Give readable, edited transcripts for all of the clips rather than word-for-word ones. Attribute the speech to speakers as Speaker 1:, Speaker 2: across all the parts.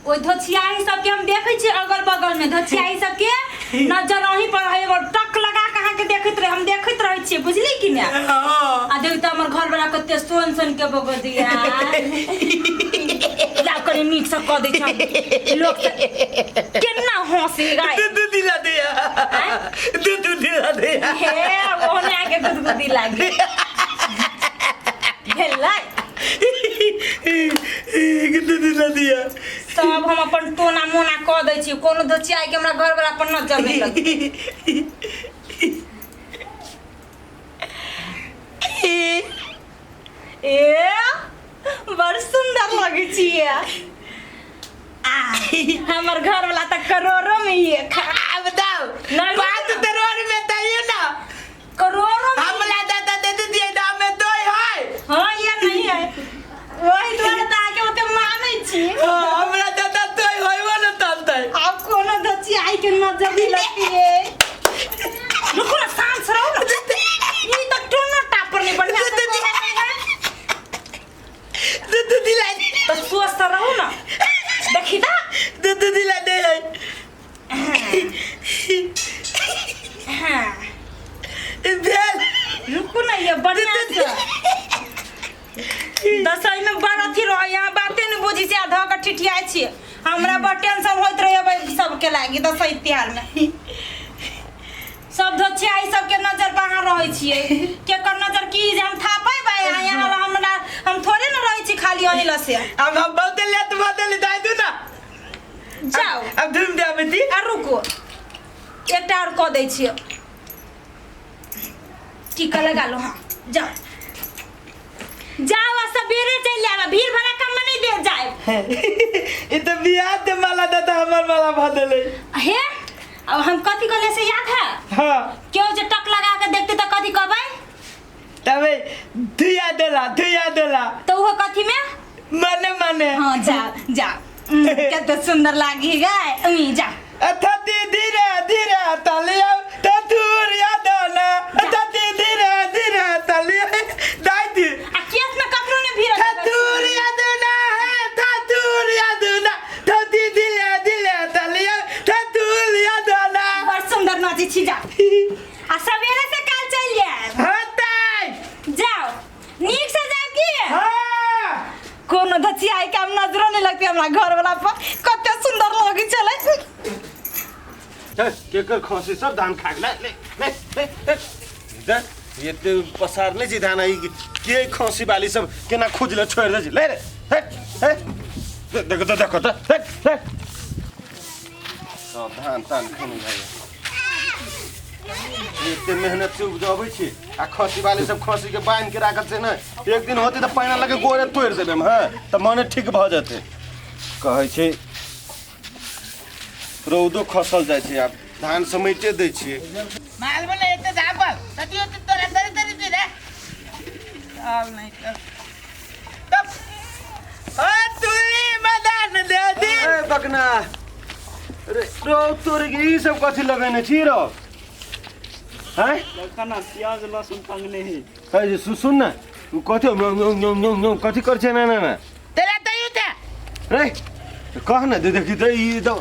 Speaker 1: ओहि धोछियाही सबके हम देखै छियै अगल बगल में धोछियाही सबके नजर अहीं पर है, एगो टक लगा के अहाँके देखैत रहे, हम देखैत रहै छियै, बुझली कि ने?
Speaker 2: हाँ।
Speaker 1: आ देख त हमर घर वाला कते सोन सोन के बगो दिया। ला कनि नीक से कऽ दै छै लोक तऽ केना हँसी गाय।
Speaker 2: दूध दिला दिया, दूध दिला दिया।
Speaker 1: हे ओने आके गुदगुदी लागी भेलै।
Speaker 2: दूध दिला दिया।
Speaker 1: सब हम अपन टोना मोना कऽ दै छी, कोनो धोचिया के हमरा घर वाला पर नजर नहि लगतै। ए बड़ सुंदर लगै छियै। आ हमर घर वाला तऽ करोड़ों में ही है।
Speaker 2: आ बताओ।
Speaker 1: ना, ना।
Speaker 2: बात करोड़ में तैयो ना।
Speaker 1: करोड़ों में।
Speaker 2: हमला दादा दे दिए दाम में दो है।
Speaker 1: हाँ, ये नहीं है, वही दुआरे तऽ अहाँके ओते मानै छी।
Speaker 2: हाँ, हमरा दादा तो होइबो न तलतै।
Speaker 1: आब कोनो धोचियाई के नजर नहीं लगती है। रुको ना, शांत से रहो ना। ई तऽ टोना टापर नहीं बढ़िया से कहै है।
Speaker 2: दूध दिला।
Speaker 1: तऽ स्वस्थ रहू ना, देखी ता।
Speaker 2: दूध दिला दे है।
Speaker 1: हाँ।
Speaker 2: भेल।
Speaker 1: रुकू ना, ये बढ़िया से दसई में बड़ अथी रहे, यहाँ बाते नहीं बुझी से आधा के ठिठियाइ छियै। हमरा बड़ टेंशन होइत रहे भाई सबके लागी। दसई तिहार में सब धोछियाई सबके नजर पर अहाँ रहै छियै, केकर नजर की जे हम थापै भाई यहाँ यहाँ हमरा हम थोड़े न रहै छी खाली अही लसे।
Speaker 2: अब हम बहुत लेट बदल दाइ दू ना।
Speaker 1: जाओ।
Speaker 2: अब धूम दे बेटी।
Speaker 1: आ रुको, एकटा और कऽ दै छियै, टीका लगा लो। हाँ, जाओ जाओ, आ सबेरे चलि आब, भीड़ भड़क्का में नहीं दे जाए।
Speaker 2: ई तो बियाह ते माला दादा हमर माला बदले।
Speaker 1: हे, अब हम कथी कहले से याद है?
Speaker 2: हाँ।
Speaker 1: क्यों जे टक लगा के देखते तऽ कथी कहबै?
Speaker 2: तबे धुया देला, धुया देला।
Speaker 1: तऽ ओहो कथी में?
Speaker 2: मने मने।
Speaker 1: हाँ, जा जा। कते सुंदर लागी गाय। जा।
Speaker 2: अथति धीरे धीरे तलिया तथुरिया दाना, अथति धीरे धीरे तलिया दाई दी।
Speaker 1: आ केस में कखनो ने भीड़।
Speaker 2: थथुरिया दूना है, थथुरिया दूना, थति धीरे धीरे तलिया थथुरिया दाना।
Speaker 1: बड़ सुंदर नाची छी। जा, आ सवेरे से काल चलि जायब।
Speaker 2: हाँ ताई।
Speaker 1: जाओ, नीक से जायब की।
Speaker 2: हाँ।
Speaker 1: कोनो धचियाई के हम नजरो नहीं लगती हमरा घर वाला पर, कते सुंदर लगी छलै।
Speaker 3: चल, केकर खसी सब धान खा गेलै? ले ले ले ले दे, एते पसारने छी धान, ई के खसी बाली सब केना खुजले छोड़ि दे छी। ले रे, हे हे, देखो तो, देखो तो, हे हे, सब धान तान खेने जाइए। एते मेहनत से उपजाबै छी आ खसी बाली सब खसी के बान्हि के राखल छै ने। एक दिन होतै तऽ पानि लगे गोरे तोड़ि देबै हम। हँ, तऽ मने ठीक भऽ जेतै। कहै छै रौदो खसल जाइ छै, आब धान समेटे दै छियै।
Speaker 2: माल बोले एते धापल तति ओते तोरा तरी तरी दी रे। अब नहीं तो तब ओ तुली मदान दे दी।
Speaker 3: ए बकना रे, रौ तोरे के ई सब कथी लगेने छी रौ? हैं?
Speaker 4: खाना प्याज लहसुन टंगने है।
Speaker 3: है जे सुन ने, उ कथी न्यौ न्यौ न्यौ न्यौ न्यौ कथी कर छै? ना ना ना।
Speaker 2: तेरा तयू थे।
Speaker 3: रे कह ने, दे देखी त ई तो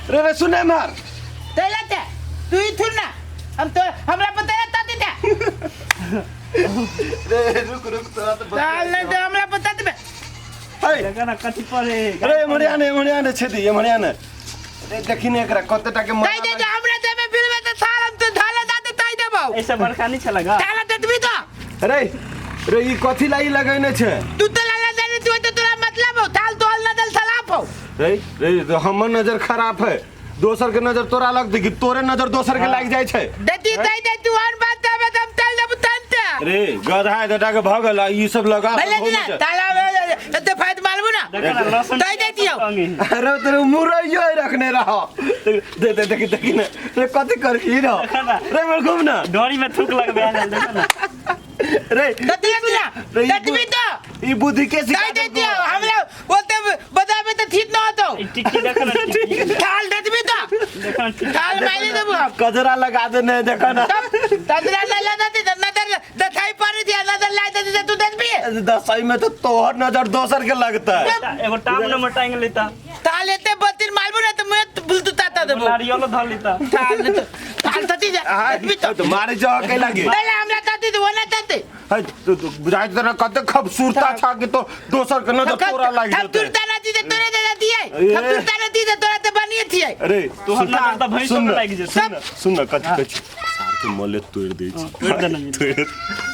Speaker 3: रे रे सुन मार।
Speaker 2: तेरा थे तू ही थुन ना, हम तो हमरा पता है ता थे।
Speaker 3: रे रुक रुक, तोरा तो
Speaker 2: ताल नहीं तो हमरा पता थे।
Speaker 3: है।
Speaker 4: देखा ना कथी पर है।
Speaker 3: रे एम्हरिया ने, एम्हरिया ने छेदी, एम्हरिया ने। रे देखी ने एकरा कते टा के
Speaker 2: ताई दे दे हमरा दे में फिर में तो थाल हम तो थाला दे ताई देबौ।
Speaker 4: ऐसा बड़का नहीं छला गा।
Speaker 2: ताला देबी तो।
Speaker 3: रे रे, ई कथी ला ई लगैने छै?
Speaker 2: तू तो लाला दे, तू तो तोरा मतलब हो थाल तो ना दल थलाप हो।
Speaker 3: रे रे, तो हमर नजर खराब है, दोसर के नजर तोरा लगतै कि तोरे नजर दोसर के लागि जाइ छै?
Speaker 2: देती ताई दे तू और बात दे हम ताल देबू तन।
Speaker 3: रे गधा एतटा के भऽ गेल आ ई सब लगा
Speaker 2: भले ना ताला एते फायद मारबू ना।
Speaker 4: देखा ना लहसुन
Speaker 2: ताई दे दियो।
Speaker 4: टंगे है।
Speaker 3: अरे तेरे मुरैयो रखने रह। दे दे, देखी देखी ने रे, कथी कर छी रह? रे मर घूम ना।
Speaker 4: डोरी में थूक लगबे आयल, देखा ना।
Speaker 3: रे
Speaker 2: दती ना।
Speaker 3: रे, ई
Speaker 2: दतबी तो।
Speaker 3: ई बुद्धि के सिखा
Speaker 2: ताई दे
Speaker 3: देलकौ?
Speaker 2: दियो हमरा बोलते बताबे तो ठीक ना होतो।
Speaker 4: ई टिक्की देखा ना, टिक्की।
Speaker 2: थाल दतबी तो।
Speaker 4: देखा ना टिक्की।
Speaker 2: थाल माइले देबू हम।
Speaker 3: कजरा लगा देने, देखा ना।
Speaker 2: तब तदरा ना ला दती नदर दथाई पर दिया नदर ला दती तू दतबी।
Speaker 3: दसई में तो तोहर नजर दोसर के लगता है।
Speaker 4: एगो टाप नंबर टांग लेता।
Speaker 2: ताल एते बतिर मारबो ना तो मैं बुलतु ताता देबो।
Speaker 4: नारियल धर लेता।
Speaker 2: ताल तो ताल तती जा
Speaker 3: हाँ, तो मारे जो के लागे।
Speaker 2: पहले हमरा ताती तो वना ताते।
Speaker 3: है तो बुझाई तो ना कते खूबसूरता छा के तो दोसर के नजर तोरा लाग
Speaker 2: हम
Speaker 3: जेतै।
Speaker 2: तुरता ना दी तोरे दे दिए। हम तुरता ना दी तोरा ते बनिए थिए।
Speaker 3: अरे
Speaker 4: तोहर नजर त भैंसो
Speaker 3: सुन
Speaker 4: पे
Speaker 3: न,
Speaker 4: लागि जेतै।
Speaker 3: सुन न, सुन न, कथी कहै छी सार के मले तोड़ दै छी।
Speaker 4: तोड़ि देने।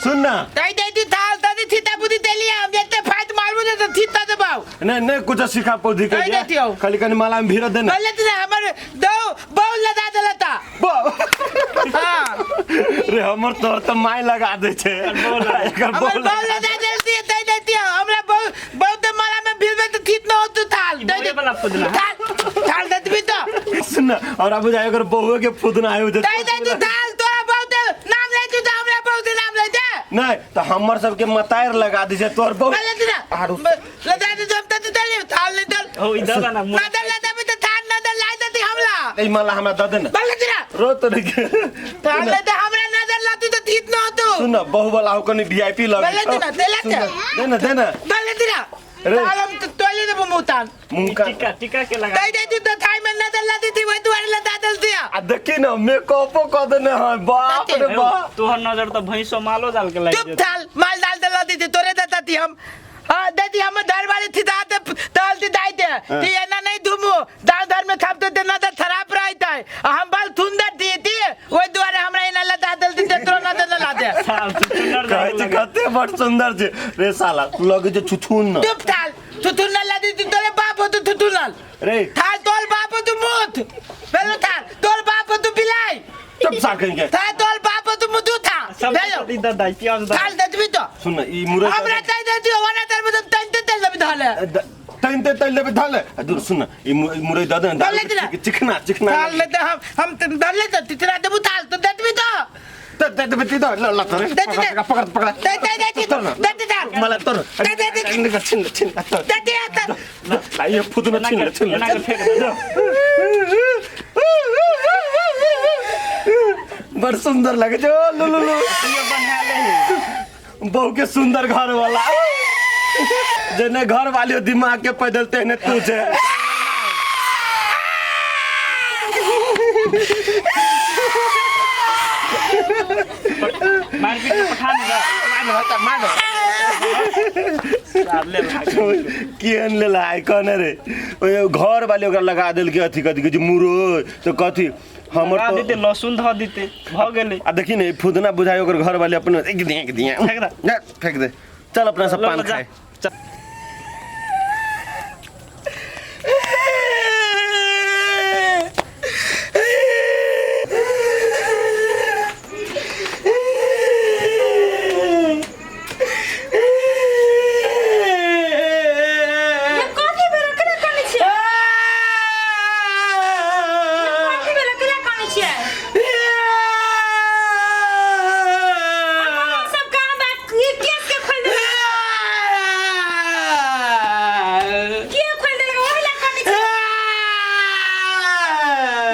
Speaker 3: सुन ना।
Speaker 2: दई दे दी ताल तती थीता बुद्धि देली हम जेते फाइत मारबो ते थीता देबाउ।
Speaker 3: नहीं नहीं कुछ सिखा पौधी के
Speaker 2: नहीं देती हो।
Speaker 3: खाली कनी माला में भीड़ देना।
Speaker 2: बोले तो हमर दो बहु लदा देलता। हां
Speaker 3: रे हमर तोर त माय लगा दे छे। एकर
Speaker 2: हमर
Speaker 3: बोल
Speaker 2: बहु लदा देलती दे देती हमरा बहु बहुत माला में भीड़ त थीत न होत थाल दे दे
Speaker 4: वाला फुदना।
Speaker 2: थाल थाल देतबी तो
Speaker 3: सुन ना, और अब जाए अगर बहुए के फुदना आयो जे
Speaker 2: दे दे तू थाल तोरा बहुत नाम ले तू तो हमरा बहुत नाम ले दे।
Speaker 3: नहीं तो हमर सबके मतार लगा दी छे तोर बहु।
Speaker 2: बोले तो ना
Speaker 3: आरो
Speaker 2: लदा दे हम त दे थाल ले दल
Speaker 4: हो इधर ना
Speaker 2: ना दल लदा भी तो थाल ना दल लाई देती हमला।
Speaker 3: ए माला हमरा the they ना।
Speaker 2: बोले तो ना
Speaker 3: रो तो नहीं
Speaker 2: थाल ले दे हमरा ना दल लाती तो थीत न होतो।
Speaker 3: सुन ना बहु वाला हो कनी वीआईपी लगे।
Speaker 2: बोले तो ना देला
Speaker 3: सुन ना, दे ना दे ना।
Speaker 2: बोले तो ना
Speaker 3: अरे।
Speaker 2: थाल हम तो तोले देबो मुतान
Speaker 3: मुंह का
Speaker 4: टीका टीका के लगा
Speaker 2: दे दे तू तो थाई में ना दल लाती थी वही दुआरे लदा दल दिया।
Speaker 3: आ देखी ना मेकअपो क देने है बाप रे बाप।
Speaker 4: तोहर नजर त भैंसो मालो जाल के लागि
Speaker 2: चुप
Speaker 4: जेतै।
Speaker 2: थाल माल डाल दल लाती थी तोरे देता थी हम। हाँ दे दी हम धर वाली थी दाते दाल थी दाई दे थी एना नहीं धुमो दाल धर में थाप देते ना तो खराब रहता है। हम बाल थुंदर दी थी वही दुआरे हमरा एना लदा दल दी तोरा ना दल ला दे।
Speaker 4: साल सुंदर
Speaker 3: कहै छै कते बड़ सुंदर छै रे साला तू लगे जे छुछुन न।
Speaker 2: चुप थाल थुथुन न ला दी तोरे बाप हो तू थुथुन न
Speaker 3: रे
Speaker 2: थाल तोर बाप हो तू मुत बेलो थाल तोर बाप हो तू बिलाई।
Speaker 3: चुप सार कहीं के
Speaker 2: थाल तोर बाप हो तू मुदू था
Speaker 4: सब
Speaker 2: बेलो
Speaker 4: इधर दाई प्याज दा
Speaker 2: थाल देबी तो
Speaker 3: सुन ना ई मुरई
Speaker 2: हमरा दे दे दियो वना तर में तन तन तेल देबी धाले
Speaker 3: तैन ते तैल देबे धाले आ दूर सुन ना ई मुरई the they ना
Speaker 2: बोले ना।
Speaker 3: चिकना चिकना
Speaker 2: थाल ले दे हम धर ले तो तितरा देबू थाल तो देबी तो
Speaker 3: त दे देबे ती the ल ल तोरे
Speaker 2: दे दे दे।
Speaker 3: पकड़ पकड़
Speaker 2: दे दे दे दे
Speaker 3: तोर ना।
Speaker 2: दे दे थाल
Speaker 3: मला तोर
Speaker 2: दे दे दे।
Speaker 3: छिन छिन तोर
Speaker 2: दे दे त
Speaker 3: ला ये फुदना छिन छिन
Speaker 4: एना के फेंक दे।
Speaker 3: बड़ सुंदर लगे छो लु लु लु
Speaker 4: ये बना ले
Speaker 3: बहू के सुंदर घर वाला जेने घर वाली दिमाग के पैदल तेने तू छे।
Speaker 4: मारपीट के पठा दे
Speaker 3: मार मार
Speaker 4: साल ले भाग।
Speaker 3: केहन लेला आइ कहने रे ओए घर वाली ओकरा लगा देल के अथी कथी कहै छै मुरई तो कथी हमर
Speaker 4: लगा
Speaker 3: तो
Speaker 4: देते लहसुन धऽ देते भऽ गेलै।
Speaker 3: आ देखी ने फुदना बुझाइ ओकर घर वाले अपन एक दिया एक दिया
Speaker 4: फेंक दे।
Speaker 3: जा, फेंक दे चल अपना सब
Speaker 4: ल,
Speaker 3: पान
Speaker 4: ल, जा।
Speaker 3: खाए।
Speaker 4: चल।
Speaker 1: ये कथी बेरा केना कानै छियै? कथी बेरा केना कानै छियै? हमर सब कहाँ बा? ई केस के खोलि देलक? के खोलि देलक? ओहि लए कानै छियै?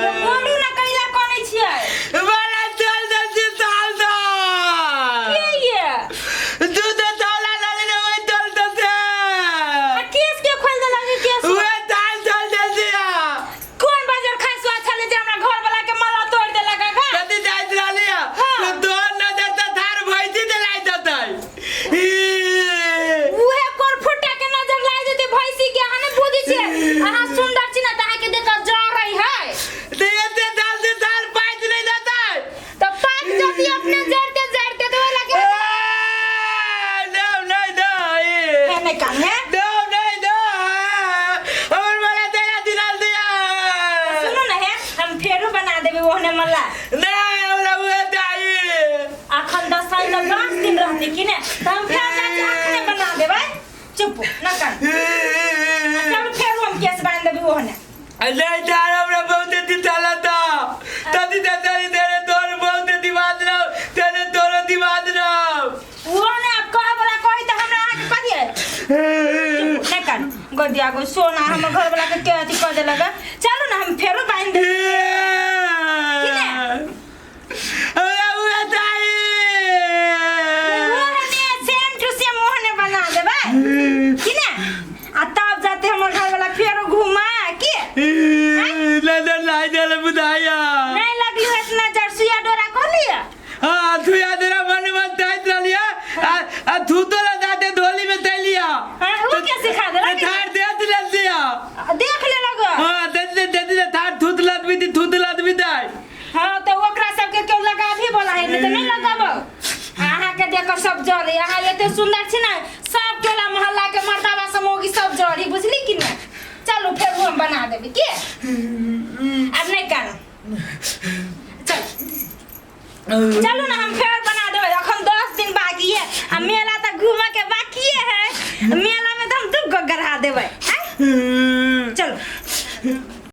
Speaker 1: ये बोलू ना कैला कानै छियै?
Speaker 2: बड़ा चल दल छी थाल द
Speaker 1: के ये?
Speaker 2: दूध थाला डाले रे ओइ चल दल से
Speaker 1: आ केस के खोलि देलक? ई केस?
Speaker 2: उहे थाल चल दल छी
Speaker 1: कोन बाजार खाइ सुआ छलै जे हमरा घर वाला के माला तोड़ि देलक आ गा?
Speaker 2: कथी जाइत रहली
Speaker 1: हाँ।
Speaker 2: तो तोर नजर त थार भैंसी देलाइ देतै।
Speaker 1: उहे कोर फुटा के नजर लागि जेतै भैंसी के। अहाँ नहि बुझै छियै? अहाँ सुन्दर छी ने तऽ अहाँके देख कऽ जरै है।
Speaker 2: ते एते थाल से थाल पाइत नहि देतै।
Speaker 1: तऽ पाकि जति अपने जरते जरते तऽ ओहि लए के
Speaker 2: देव नहि दे
Speaker 1: हे नहि कान हे।
Speaker 2: देव नहि दे हमर बड़ा तेरा दिलाल दिया।
Speaker 1: सुनू ने हे, हम फेरो बना देबै ओहने मल्ला।
Speaker 2: नहि हमरा उहे चाही।
Speaker 1: अखन 10 साल तऽ 5 दिन रहतै कि ने, तऽ हम फेर जाइ छी अखने बना देबै। चुप न कान। चलू फेरो हम केस बान्हि देबै ओहने।
Speaker 2: नहीं तार हमरा बहुत दिताला ता तदी तदी तेरे तोर बहुत दिमाग रहो तेरे तोर दिमाग रहो।
Speaker 1: ओहने आब कहै बला कहै तऽ हमरा अहाँके कहियै। चुप नहि कान। गोदिया गो सोना हमर घर वाला के के अथी कऽ देलक। चलू ने हम फेरो बान्हि देबै कि ने?
Speaker 2: हमरा उहे चाही।
Speaker 1: ओहने सेम टू सेम ओहने बना
Speaker 2: बुझाइया।
Speaker 1: नहीं लगली हो इतना जरसुइया डोरा कहलिए।
Speaker 2: हाँ, थुया देरा मन मन तैत रहलिया आ आ थू तो लगा दे धोली में तैलिया।
Speaker 1: हाँ, उ के सिखा देलक?
Speaker 2: थार दे दिल दिया।
Speaker 1: देख ले लग।
Speaker 2: हाँ, दे दे दे दे थार थूत लद भी थी, थूत लद भी दाई।
Speaker 1: हाँ, तो ओकरा सबके केओ लगाबी बोला है नहीं तो नहीं लगाबो। अहाँ के देख सब जरे, अहाँ एते सुंदर छी ना, सब टोला मोहल्ला के मर्दाबा समोगी सब जरी, बुझली कि ना? चलू फेर हम बना देबे के। अब नहीं कानू, चल चलू ना हम फेर बना देबे। अखन 10 दिन बाकी है आ मेला